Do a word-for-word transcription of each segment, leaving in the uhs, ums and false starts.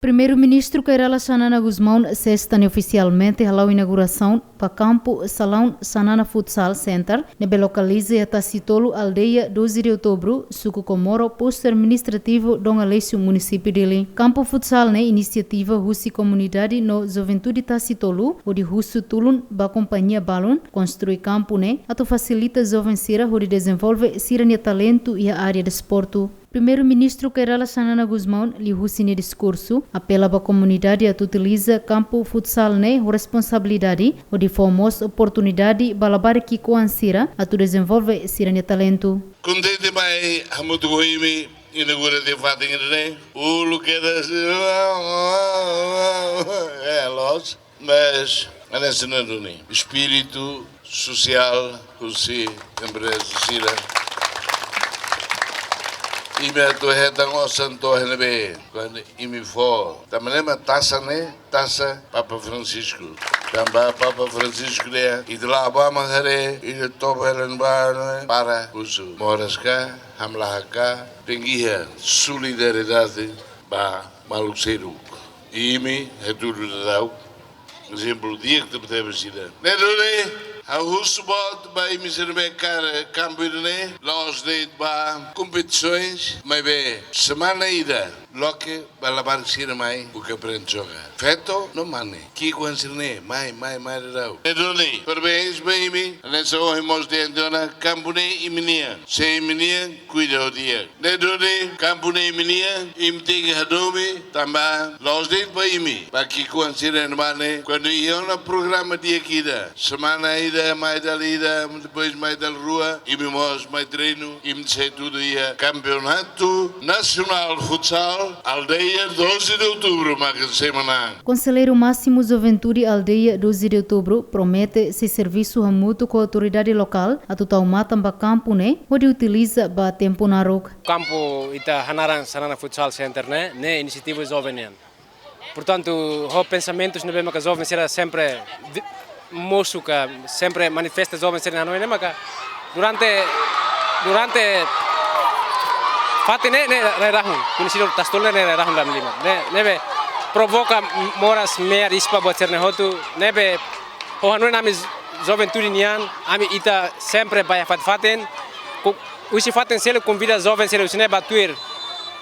Primeiru-Ministru Kay Rala Xanana Gusmão sesta ne'e ofisialmente hala'o inaugurasaun ba kampu salaun Xanana Futsal Center, ne'ebé lokaliza iha Tasitolu, aldeia doze de Outubro, suku Comoro, postu administrativu Dom Aleixo, munisípiu Dili. Kampu futsal ne'e inisiativa husi komunidade no juventude Tasitolu, hodi husu tulun ba kompañia balun konstrui kampu ne'e atu fasilita joven sira hodi dezenvolve sira-nia talentu iha área desportu. Primeiru-Ministru Kay Rala Xanana Gusmão, liuhusi nia diskursu, apela ba komunidade atu utiliza kampu futsal ne'e ho responsabilidade, hodi fó mós oportunidade ba labarik ki'ikoan sira atu dezenvolve sira-nia talentu. Kontente mai hamutuk ho imi inaugura tiha fatin ida-ne'e. Uluk kedas, é, loos. Mas, hanesan ne'e duni, espíritu sosiál husi empreza sira. Imi atu hetan osan to'o iha ne'ebé, kuandu imi fó. Tanba ne'e mak taxa ne'e, taxa Papa Francisco. Tanba Papa Francisco dehan, ita la'o ba mak haree, ita toba hela ne'ebá, para husu moras ka, hamlaha ka, tenke iha solidariedade ba maluk seluk. Imi hatudu daudaun ezemplu di'ak tebetebes ida. Ne'e duni, ha'u husu boot ba imi sira ne'ebé kaer kampu ida-ne'e, la'ós de'it ba kompetisoens, maibé semana ida, loke ba labarik sira mai, buka aprende joga. Feto no mane, ki'ikoan sira-ne'e, mai, mai, mai daudaun. Ne'e duni, parabéns ba imi, hanesan ohin mós dehan tiha ona, kampu ne'e imi-nian, se imi-nian, kuida ho di'ak. Ne'e duni, kampu ne'e imi-nian, imi tenke hadomi, tanba la'ós de'it ba imi, ba ki'ikoan sira ne'ebá ne'e, kuandu iha ona programa di'ak ida, semana ida, mai dala ida, depois mai dala rua, imi mós mai treinu, imi sei hatudu iha Campeonato Nacional Futsal, aldeia doze de Outubro, maka sei manán. Konselleiru Másimu Juventude Aldeia doze de Outubro promete sei servisu hamutuk ho autoridade lokál atu tau matan ba kampu ne'e, hodi utiliza ba tempu naruk. Kampu ita hanaran Xanana Futsal Center ne'e, ne'e inisiativa joven nian. Portantu, ho pensamentus ne'ebé maka joven sira sempre vi-, mosu ka, sempre manifesta joven sira-nia hanoin ne'e maka durante, durante fatin ne'e, ne'e rai-rahun, koñesidu Tasitolu ne'e rai-rahun dala ida. Ne'e, ne'ebé provoka moras me'ar ispa buat sira-ne'e hotu, ne'ebé ho hanoin ami juventude nian, ami ita sempre bá iha fatin-fatin, ku-, husi fatin seluk konvida joven sira husi ne'e bá tuir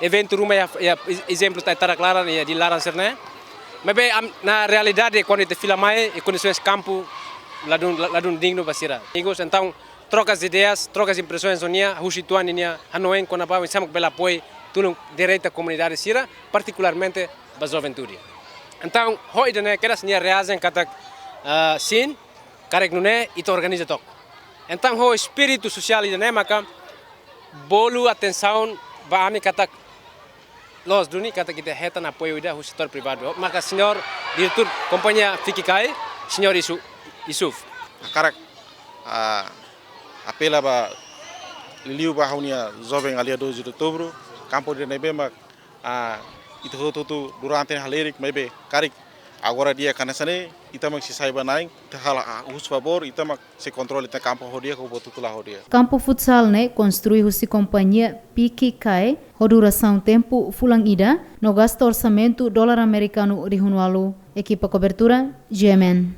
eventu ruma iha, iha, ezemplu, iha Tarak Laran, iha Dili laran sira-ne'e. Maibé ami, na realidade, kuandu ita fila mai, iha kondisoens kampu ladún, la-, ladún dignu ba sira. Amigos, entaun, troka ideias, troka impresoens ho nia, husu uitoan nia hanoin kona-ba oinsá mak bele apoiu tulun direta komunidade sira, partikularmente ba juventude. Entaun, ho ida-ne'e kedas nia reajen katak, ah, sin, karik nune'e ita organiza took. Entaun, ho espíritu sosiál ida-ne'e maka bolu atensaun ba ami katak loos duni katak ita hetan apoiu ida husi setór privadu. Maka señór diretór kompañia Fiki Kai, señór Isu-, Isuf. Hakarak, ah, apela ba liuliu ba ha'u-nia joven aldeia doze de Outubro, kampu ida-ne'ebé mak, ah, ita hotu-hotu durante ne'e halerik, maibé karik agora di'ak hanesan ne'e, ita mak sei sai ba na'in, ita halo, ah, husu favór, ita mak sei kontrola ita-nia kampu ho di'ak, ho buat hotu la'o ho di'ak. Kampu futsal ne'e konstrui husi kompañia Fiki Kai, ho durasaun tempu fulan ida, no gasta orsamentu dolar amerikanu rihun ualu. Ekipa kobertura, G M N.